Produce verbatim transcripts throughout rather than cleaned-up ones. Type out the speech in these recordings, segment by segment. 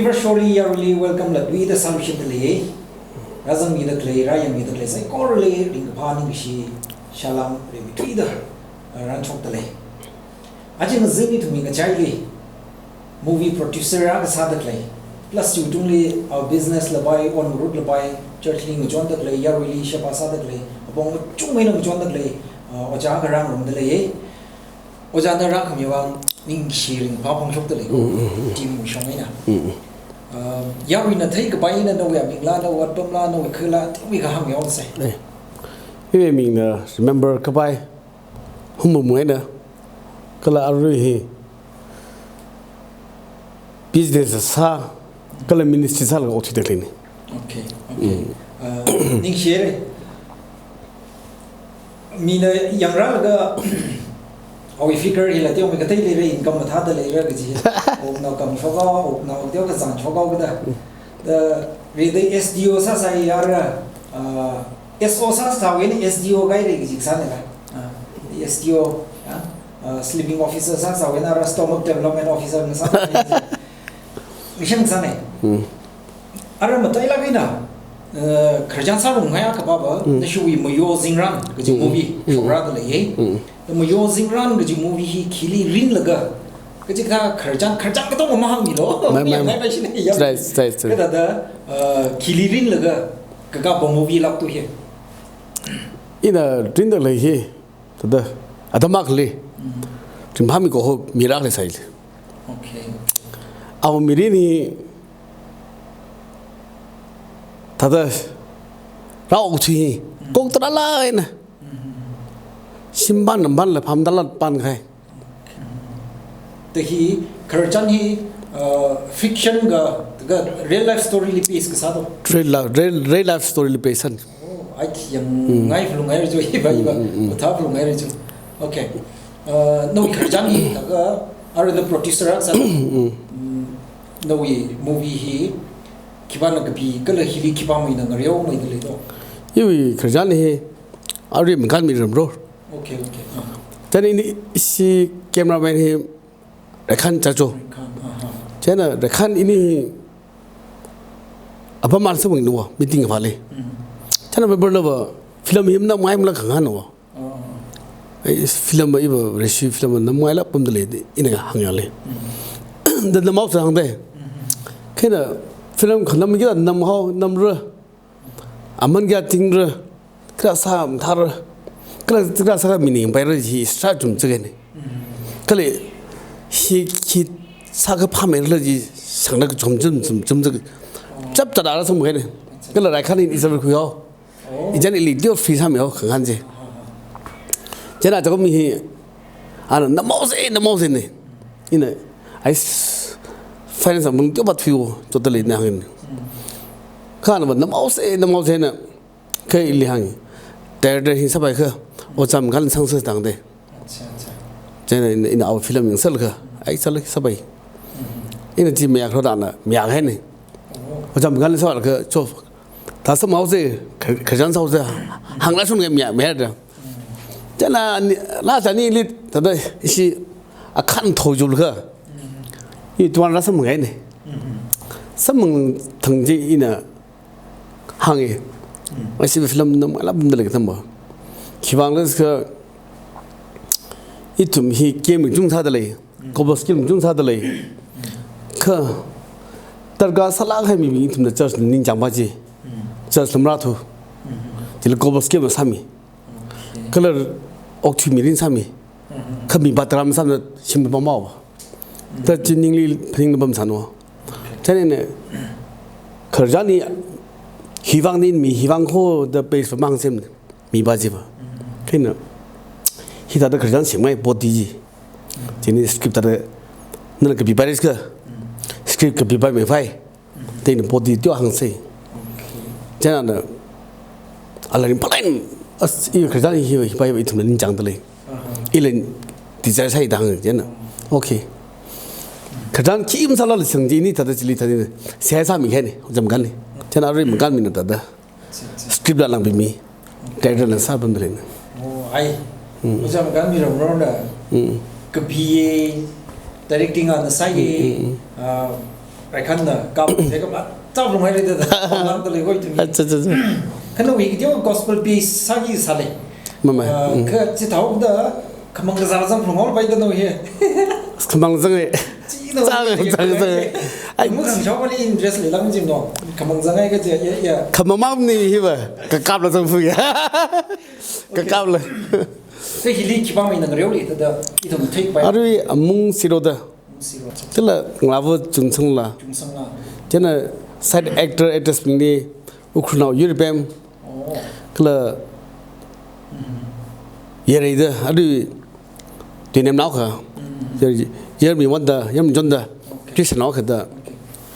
First showli yaruili welcome la tuida sāluishindalei. Rāzangmida khalei, rāyangmida khalei saikorali ringkaphā ningshi salam rimithuida, uh, rānshokdalei. Aja ngazin ithumwui ngachaili movie producer akha sāda khalei, plus chiwui tungli, uh, business la pai, on road la pai, church li ngachonda khalei, yaruili sheba sāda khalei, apong machungmeina ngachonda khalei, uh, ojā akha rāngarumdalei. Ojāna rākhami vang ningshi ringphā phongshokdalei. Mm, mm, mm. Team wuishong eina. Mm, mm. Uh, yaruina theikapai eina nawui amingla, nawui otpamla, nawui khala, theimi kahāng yaosai. Eh. Iwui mingna Remember Kapai, Humum eina, kala arui hi business sā, kala ministry sālaga okthuida khaleina. Okay, okay. Mm. Uh, ningshire. Mina yangrālaga, awui figure hila teomeikha kateili leira, income mathāda leira kaji. Oknao kamshokhaowa, oknao teokha zangshokhaowa kada. Da, rida S D O sāsai yara, uh, S O sāsāwui eina S D O kahaira kaji kasāna la. Uh, S D O, ya? Uh, sleeping officer sāsāwui eina ara stomach development officer na sā. Ningshang sāna. Hmm. Ara matailāk eina, uh, khararchan sārumngai akha papa, hmm, nashiwui Mayo Zingran kaji, hmm, movie, hmm, shokrādalei ye. Hmm. Da Mayo Zingran kaji movie hi khili rinlaga, kachikathā khararchan, khararchan katonga mahāngmilu. Mai, mai, mai. Ngai paishina ya. Right, right, right. Kathāda, uh, khili rinlaga kakapa movie lāktu hi? Ina rindalei hi, thāda, atam akhali, mm, ringphāmi kaho mi rākhalei sāli. Okay. Awui mirin hi, thāda, rāokthui hi, mm, kok tarāla eina. Mm. Shimpan nampan la pamdala pankahai. Da hi, khararchan hi, uh, fiction ka, ka real life story li base kasā do? Real li-, real, real life story li base sāna. Oh, ai, yang, mm, ngai phalungngaira jo, iva, iva, mm, mm, mm, mathā phalungngaira jo. Okay. Uh, nawui khararchan hi, laga, ara na producer akha sā. Mm. Mm, nawui movie hi, khipāna kapi, kala hili khipāmeina ngareomeidalei do? Iwui khararchan hi, arui Mangkhanmi Ramror. Okay, okay. Ah. Chieina ini ishi cameraman hi Rekhan Chacho. Rekhan, ah, ah. Chieina Rekhan ini apam arsāmang nuwa, meeting vāli. Mm. Chieina member lava film hi manamngai mala khanganwa. Ah, ah. Ai, film iva reshi film namngaila pamdalei, ina hāngyāli. Mm. Da namhaosa hāngda. Mm. Kha ina film khanam kida namhao, namra. Aman kayā tingra, kala sā mathāra, kala, kala sā meaning paira ji sā chumchukna. Kala hi, hi sākaphāmeira ji shangda kachom chum, chum, chumchuk. Chapchā da rāsāmana. Kala Rekhan in isar khuihao. Ichan ili teo free sāmihao khangan je. Chieina chākumi hi, ana namhaosa, namhaosana. Ina, ai s-, finance amang teopa thuiwo, chotdalei na hāngna. Kha ana namhaosa, namhaosana. Kha ili hānga. Director hi sāpaikha, Ojā Mangkhan sangsa tangda. Acha, acha. Chieina ina, ina awui film yangsālakha, ai sāla sāpai. Ina chi mayākhaoda ana, mayāhaina. Oh. Ojā Mangkhan sālakha, cho, thā sāmhaosa, kha-, khararchan sāhaosa, hāngla shunga mayā, mayāda. Chieina ni, last anili, thāda ishi akhan thojulakha. I tuan rāsāmangaina. Sāmang thang chi ina hānga. Ishi film namngaila pamdalei kathāma. Khiwuivang khala jiakha ithum hi camp kachung sādalei. Corpus Christi kachung sādalei. Kha darkar sālāk kahai mibing ithumna church ningchāngpa chi. Church lam rāthu. Chili Corpus Christi sāmi. Okay. Kala okthui mirin sāmi. Kha mi patram sāmana shim pamhaowa. Da chi ningli phaningna pamsāna. Okay. Chieina khararchan hi hiwuivang ning mi hiwuivang kho da base pamang sem. Mipa chiva. Kha ina, hithāda khararchan semngai body chi. Chieina script thāda, nana kapipai risk. Script kapipai mei fai. Da ina body teo hāngsa. Chieina na, ala ringphālāk eina, as, i khararchan hi, hi, hipa, hipa ithumna ningchāngdalei. Ila desire sāi da hāng chieina. Okay. Khararchan khi masālala shang chi ini thāda chili thāda ini. Seihā sāmikahaina, Ojā Mangkhanli. Chieina arui Mangkhanmina thāda. Script la langpimi. Director la sāpamdaleina. Oh, ai. Mm. Ojā Mangkhanmi Ramrorna. Mm. Kapiya, directing ana sāya. Mm, mm, mm. Ah, Raikhanna kap, se kap, chap lung hai le da, da, lang da le koi tumi. Acha, acha, acha. Kha nawui video gospel piece sāki sāle. Mama, Ah, mm. Kha chithāda khamang kazā zang phung hol bai da no he. Khamang zang e. Chi no Zang, he, zang, zang. Ai. Mu khangshao pali interest leilang jing no. Khamang zang ai kaje, ya, ya. Khamang mam ni hi ba, kakap la zang phu ya. Kakap la. Kha hili khipāmei ngareo le da, da, ithum thei pai. Arui amung siro da. Siro. Tila ngalāva Chungsangla. Chungsangla. Chieina side actor, actress bingli Ukhrulnao Yuripem. Oh. Kala Mm-hmm. Yarei da, arui Tuinemnao kha. Mm-hmm. Yar, Yarmi Wanda, Yarmi Jonda, Okay. Christian nao kha da. Okay.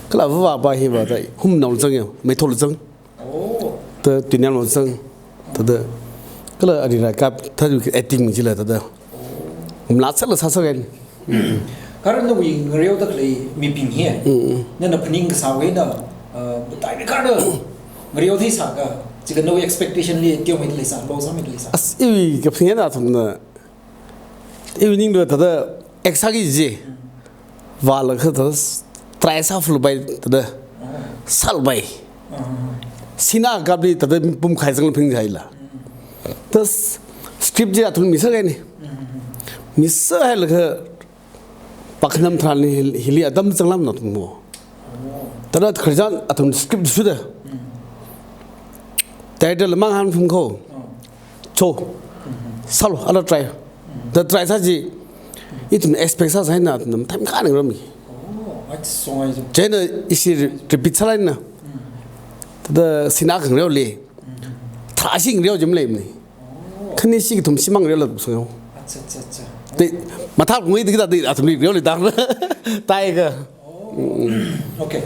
Kala vava pa hi ba da, Humnao zang ya, Meithol zang. Oh. Da Tuinemnao zang. Da da. Kala arui ra kap, thāda acting mi jila da da. Mla sāla sāsa kan. Kha arui nawui ngareo da khalei mibing hi. Mm. Nana phaning kasā wui na, uh, tai mi kha da. Ngareo thei sāka. Chika nawui expectation li teomeida leisā, losāmeida leisā. As iwui kaphaning na athumna. Iwui ningda thāda act sāki ji. Mm. Vālaga thāda try sāphalui bai thāda. Ah. Sālui bai. Ah. Scene akapli thāda pum khai zang ping jaila. Mm. Thāda script ji athum misā kaini. Mm. Misā hailaga pakhanam tharan hili, hili atam zanglam na athum mo. Oh. Thāda kharjan athum script suda. Mm. Title mang han phung ko. Oh. Cho. Mm-hmm. Sālu, ala try. Mm. Da try sā ji. Ithum expect sāsā na, athum time kha ning rami. Oh, achi songai jo. Chieina ishi re-, repeat sālai na. Mm. Thāda scene akha ngareo le. Mm. Tharā shi ngareo jim le ni. Oh. Khani shi kathum shimang ngareo la sāngai. Acha, acha, acha. Te, mathap ngui dikta de, athum ngareo le da. Tai ka. Oh. Mm. Okay.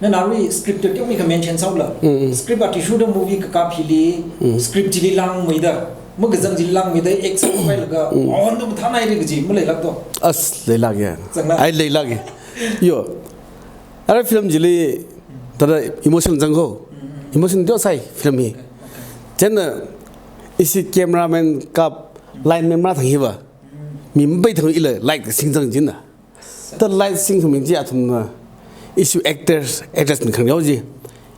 Nana arui script to teomi ka mention sāula. Mm. Script athishurda movie kakap hili, Mm. script chili langmeida, makazang chili langmeida, act sāpai laga, Mm. on to mathānai ri kaji, maleilak to. As leilak ya. Zangla. Ai leilak ya. Yo. Arui film chili, thāda emotion zang ko. Mm. Emotion teo sai film hi. Okay, okay. Chieina, ishi cameraman kap, lineman ma thang hi ba. Mm. Mi mapai thang ila, light sing zang jina. Thāda light sing khami ji athumna, ishi actors, actress mi khangareo ji,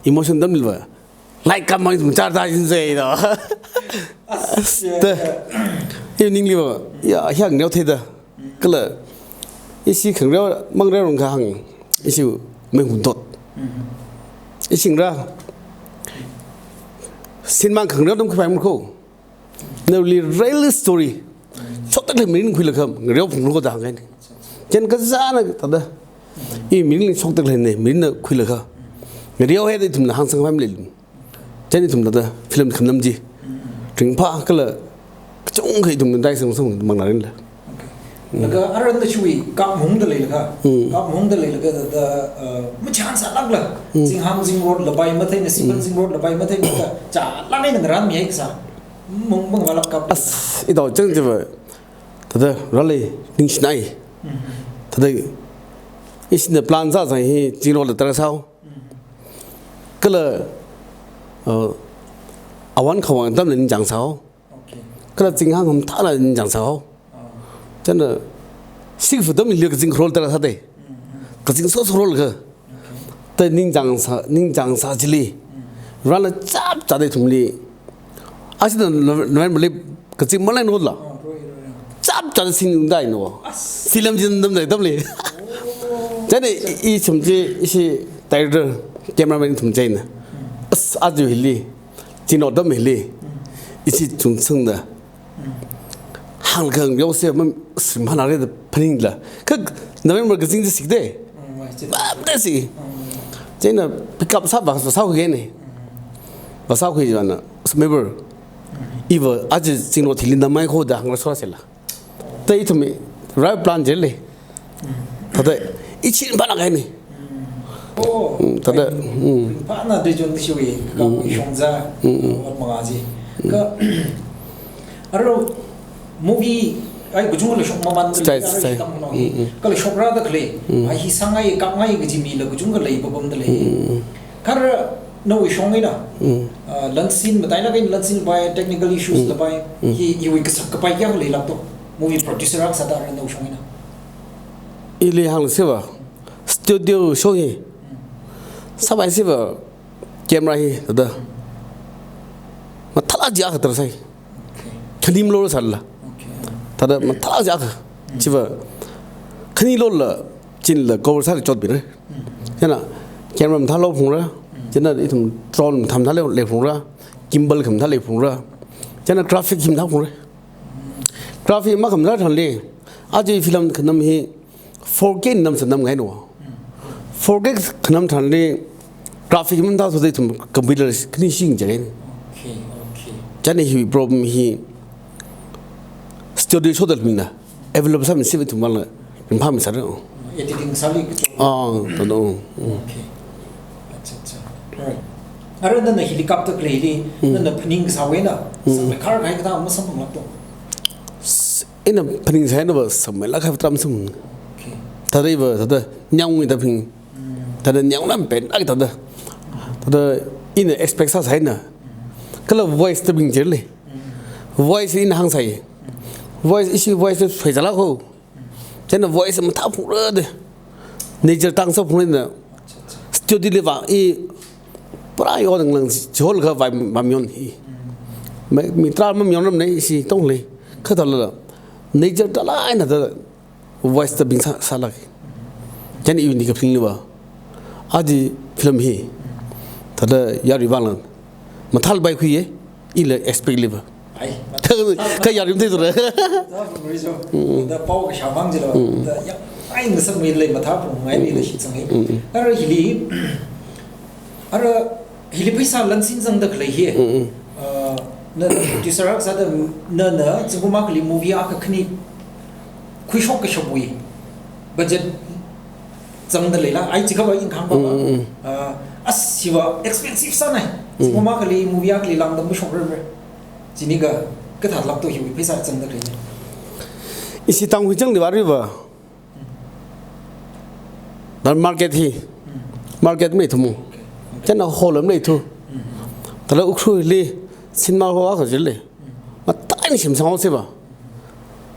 emotion dam liva, light kam mang ithum char da jin zai da. As, yeah, Thāda, yeah. Evening liva, ya, hiang neo thei da. Kala, ishi khangareo, mangareo rong kha hang, ishi mei hun tot. Mm-hmm. Ishi ngra, scene mang khangareo dam khapai mur ko. Nawui real story. Shoktak le mirin khuilaga, ngareo phung lo da ngai ni. Chen kazana thāda. I mirin shoktak le ne, mirin khuilaga. Ngareo he da ithumna hāngsang pam le. Chen ithum thāda, film khanam ji. Ringphā kala, kachungkha ithum dai sang sang mang na rin la. Okay. Laga aran da shui kap mung da leilaga. Mm. Kap mung da leilaga da, da, uh, machan sālak la. Mm. Zingham zingrot labai mathei na sipan Mm. zingrot labai mathei na da. Cha la ngai na ran mi ai kasā. Mung mung valak kap. As, idao chang jiva. Thāda rale ningshinai. Mm. Thāda ishina plan sāsā hi zingrot la tara sāo. Mm. Kala, uh, awan khawang tam le ningchang sāo. Okay. Kala zingham ham thāla ningchang sāo. Ah. Chieina, sik fu dam li kazing role tara sāda. Mm-hmm. Kazing so so role ka. Okay. Thāda ningchang sā, ningchang sā chili. Mm. Rāla chap chāda ithumli. Ashi da November li kazing malai no la. Ah, roi, roi, roi. Chap chāda sing dai no. As. Film jin dam dai dam li. Oh. Chieina i, i chum chi, ishi director, cameraman ithum chieina. Mm. As, aju hili. Chino dam hili. Mm. Ishi chungsangda. Mm. Hāngkhangareo se mam sim hānare da phaningla. Kha November kazing ji sik de. Mm, wai, chi. Bap de si. Mm. Chieina pick up sā ba, sā hui ne. Mm. Ba sā hui jana. Remember. Mm. Iva aja zingrot hili namai ko da hāngra sura sela. Thāda ithum rai plan jile. Mm. Thāda ichin ba na kai ni. Mm. Oh. Mm, thāda, Ai, mm. Ringphāna de jon de shui, ka Mm. shongza, Mm, mm. Ot manga ji. Mm. Kha, aro movie, ai, kachungkha la shok maman de Style, lei, aro style. Shikam no hi. Mm, mm. Kala shokra da khalei, Mm. ai, hi sāngai, kapngai kaji mila kachungkha lei, babam da lei. Mm, mm. Kha ara nawui shong eina, Mm. ah, lansin, matailak eina lansin labai, technical issues Mm. labai, Mm. hi, hiwui kasak kapai kayākha leilak to, movie producer akha sāda ara nawui shong eina. Ili hāngsiva, Studio show hi. Sāpai siva camera hi thāda. Mathālāk chi akha tara sai. Khani mlo sāla. Thāda mathālāk chi akha. Chiva khani lola chinla cover sāla chotbira. Chieina camera mathālo phungra. Chieina ithum drone mathā mathāle phungra. Gimbal khamathāle phungra. Chieina graphic hi mathā phungra. Graphic makhamrā thanli, aja film khanam hi four K nam sa namngai no. Four K khanam thanli, graphic mathā so de ithum computer khani sing jai. Okay, okay. Chieina hi problem hi studio show da mina. Available sāmi siva ithum mala ringphāmi sāra. Editing sāli kacho. Ah, tano. Okay. Acha, acha. Alright. Ara nana helicopter khalei hi, nana phaning kasāwui eina, sāmeikhar kahai kathā masamphang lakto. Ina phaning sāhaina va sāmeilāk kahai tram sum. Okay. Thāda iva, thāda nyangwui da phing. Thāda nyang lam pen ak thāda. Thāda ina expect sāsāhaina. Kala voice da phing chirle. Voice ina hāngsai. Voice ishi voice da phaizala ko. Chieina voice mathā phungra de. Nature tang sā phungra na. Studio li va i pura yo dang lang chihol ka vai mamyon hi. Mi, mi tra mamyon ram ne ishi tong le. Kha thāla. Nature thāla ina da voice da phing sā, sālak. Chieina iwui ni kaphaning li va. Aja film hi. Thāda yarui vanglang. Mathālāk pai khuiya. Ila expect li va. Ai, kha, kha yarim te tura. Mathā phungri jo. Da pao kashā mang jilo. Da ya, ai, ngasakmei lei mathā phungngai ni da shitsang hi. Ara hili, ara hili pheisā lansin zangda khalei hi. Ah, na, na producer akha sāda, na, na, zingkum akhali movie akha khani khuishok kashapwui budget zangda leila, ai, chikha va ina kahāng va. Ah, as siva expensive sānai. Zingkum akhali movie akhali langda mashokrar. Chini ka, kathālāk to hiwui pheisā zangda khalei ni. Ishi Tangkhul chang ni va ri va. Dan market hi. Market maleithu mo. Chieina hall maleithu. Thāla Ukhrul li cinema hall akha jile. Mathāna semsang haosi va.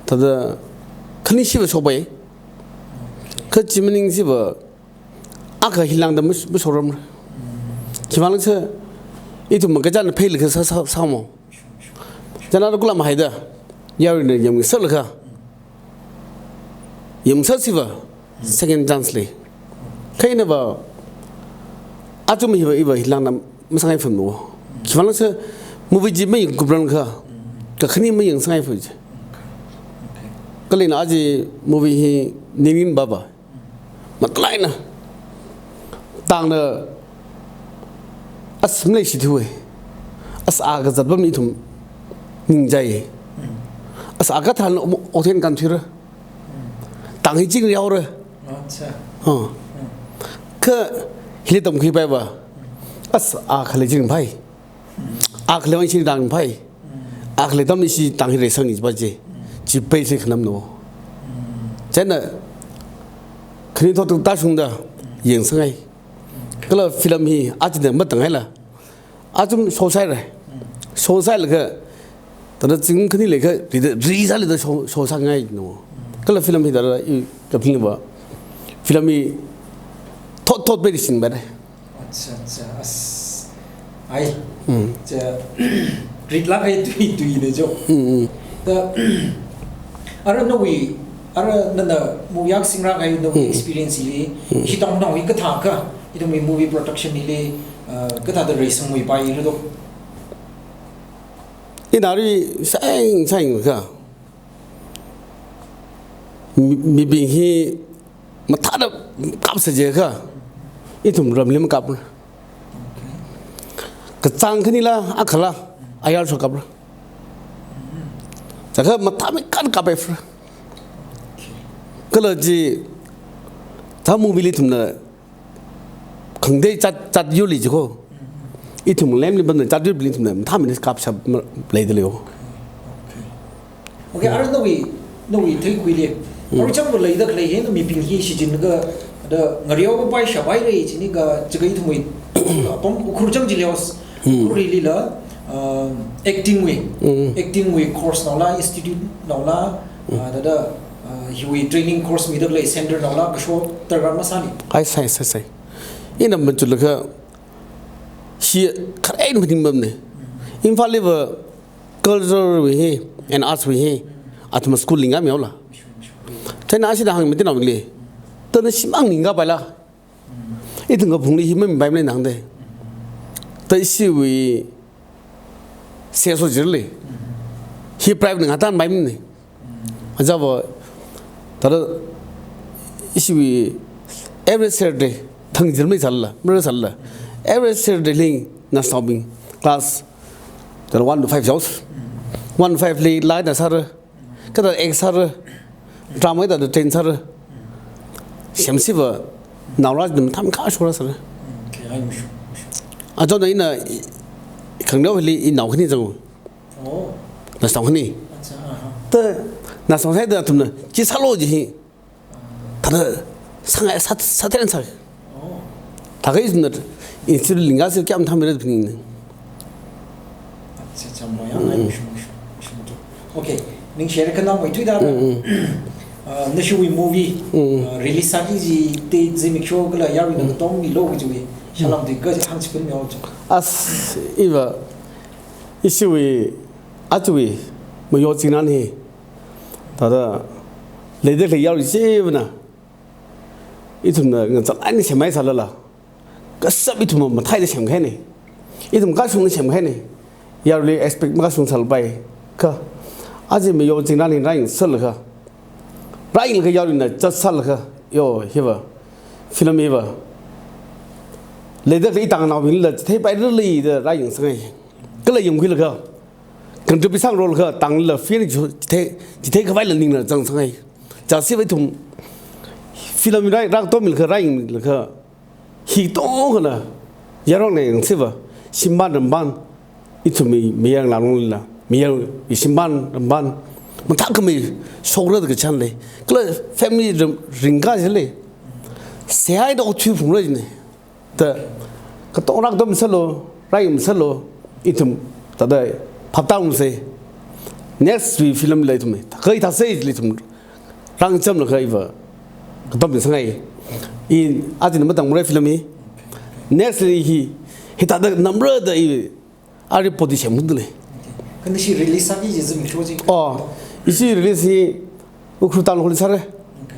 Thāda khani siva shopai. Kha chi maning siva akha hi langda mas, masoram. Khiwuivang sā ithum makachān phei li kha sā, sā, sā mo. Chieina kula mahaida. Yarui na yamngasakla kha. Yamngasaksa siva second chance lei. Kha ina va, achum hiva iva hi langna masangai phun mo. Khiwuivang sā movie chi mayangkupran kha, kakhani mayangsangai phun chi. Kala ina aja movie hi ningin baba. Mathālāk eina. Tangna as maleishithuwa. As a kazat pam ithum ningchai. As a kathāna othen kan thuira. Tang hi chingri haora. Acha. Ha. Kha hili tamkhui pai va. As a khalei chingri pai. A khalei vang ishi tang pai. A khalei atam ishi tang hi reisang ni pa chi. Chi pai se khanam no. Chieina khani thot ta shungda yangsangai. Kala film hi achina matangaila. Achum shosaira. Shosaila kha thāda zing khani leikha ri, ri sāli da sho, shosangai no. Kala film hi thāda i kaphaning va. Film hi thot thot pai rising pai. Acha, acha, as. Ai. Mm. Cha, ritlāk kahai tui, tui ne jo. Mm, mm. Da, ara nawui, ara nana movie akha singrā kahai nawui experience li, hitong nawui kathā kha, hitongwui movie production li, uh, kathāda reisangwui pai ri do. Ina ri saing, saing kha. Mi, mibing hi mathāda kapsa jikha, ithum ramli makapna. Kachāng khanila, akhala, ayar shokapra. Chakha mathāmei kan kapai fra. Kala chi, thā movie li ithumna, khangatei chat, chat yurli jiko. Ithum lemli banda chat yurli ithumna, mathāmei kapsa leida leo. Okay. Okay, ara nawui, nawui theikhuili. Mm. Ara chang va leida khalei hi, na mibing hi shichinga, da ngareo pai shapai lei, chini ka, chika ithumwui, apam Ukhrul chang jileo, Ukhrul lila, um, acting wui, acting wui course naola, institute naola, ah, da, da, Uh, hiwui training course mida khalei center naola kasho darkar masāni. Ai, sai, sai, sai. Ina machulaga hi kharei maning bamne. Imphal liva culture wui hi and arts wui hi athum school lingam yaola. China ashida hāngmi tinaoli. Tana shimang ninga baila. Ithum kaphungli hi mamibai mane nangde. Ta ishiwui seso jirli. Hi private ngatan baimane. Ajava, tara ishiwui every Saturday, thang jirmei salla, mera salla. Every Saturday ling nasaobing class, tara one to five jaus. One to five li lai na sara. Kada ek sara, drama da train sara. Semsiva, naora dim tham kha shora sara. Okay, ai mushu, mushu. Ajona ina, khangneo hili inao khani zang. Oh. Nasao khani. Acha, aha. Ta, nasao sai da athumna, chi sālo ji hi. Thada, sangai sat, sat ten sa. Oh. Thagai zunat, institute lingasi kya matham mera pini. Acha, acha, moya, ai, mushu, mushu, mushu, mushu. Okay, ningshi khanāngwui tuida. Mm, mm. Uh, nashiwui movie, Mm. uh, release sāki ji, te, zimiksho kala yarui na Mm. Katom milo kajiwui. Shalam te ka hāngchipun meo jo. As, iva, ishiwui, achiwui, mayo chingnan hi. Thada, leida khalei yarui chivana. Ithumna ngachang aina semai sālala. Kasap ithum mathai da semkhaine. Ithum kashung da semkhaine. Yaruili expect makashung sālapai. Kha. Aja mayo chingnan hi rāyang sālakha. Rāyanglaga yaruina chat sālakha. Yo, hiva. Film hiva. Leida khalei tangnaobingla, theipai rili da rāyang sangai. Kala yangkhuilaga. Contribute sāngarokha, tangla film ju, chithei, chithei khavai la ningna zangsangai. Chāsiva ithum film rai, rākatom milakha, rāyang milakha, hi tongkhana, yarong ne yangsiva, shimban ramban, ithum mi, miyang langlungla, miyang, mi shimban ramban, mathākhamei shokra da kachān lei. Kala family ram, ringka jilei. Seihai da othui phungra jine. Ta, katongra katom sālo, rāyang sālo, ithum, thada, phaptang se. Next wui film la ithum, kai thase ithum, rāngcham lakha iva, katom sangai. I, aja na matang mura film hi. Next li hi, hithada namra da i, Ari poti semhun dile. Kani shi release sāki ji zimiksho ji. Oh, ishi release hi Ukhrul Town Hall sāra. Okay,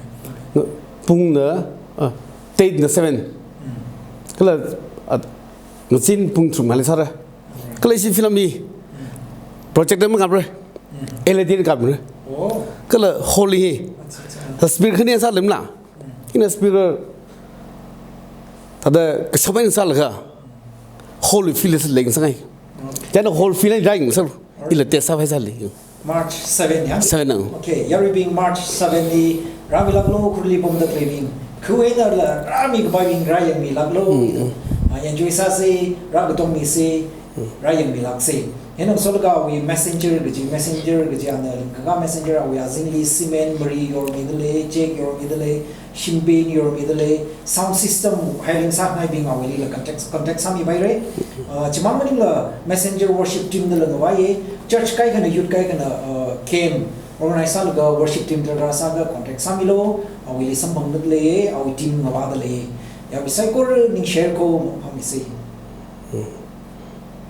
okay. Pung na, ah, eight na seven. Mm. Kala, ah, ngazin pung tharuk mali sāra. Alright. Kala ishi film hi. Mm. Project na makapra. Mm. L A D na kapra. Oh. Kala hall hi. Acha, acha. Speaker khani sālemla. Mm. Ina speaker thada kashaman sālaga. Hall feel is leng sangai. Okay. China hall feel is dying, sir. Alright. Ila test sāpai sāli. March seven, ya? Seven, ang. Okay, yaruibing March seven li rāmilaklo, Ukhrulli pamda khaleibing. Khuina la rāmi kapaibing rāyangmilaklo. Mm, mm. Ah, enjoy sāse, rākatom mise, mm, rāyangmilakse. Hina solaga awui messenger kaji, messenger kaji ana lingkaka messenger awui azingli cement mari yormidalei, chek yormidalei, shimpin yormidalei, sound system hiring sāngaibing awuili la contact, contact sāmipaira. Uh, chimang maningla messenger worship team dala ngavaiya, church kaikhana, youth kaikhana, uh, camp organize sālaga worship team dala rāsāga contact sāmilo, awuili samphangdalei, awui team ngavādalei. Yaruibing saikora ningshi ko hāngmise. Hmm.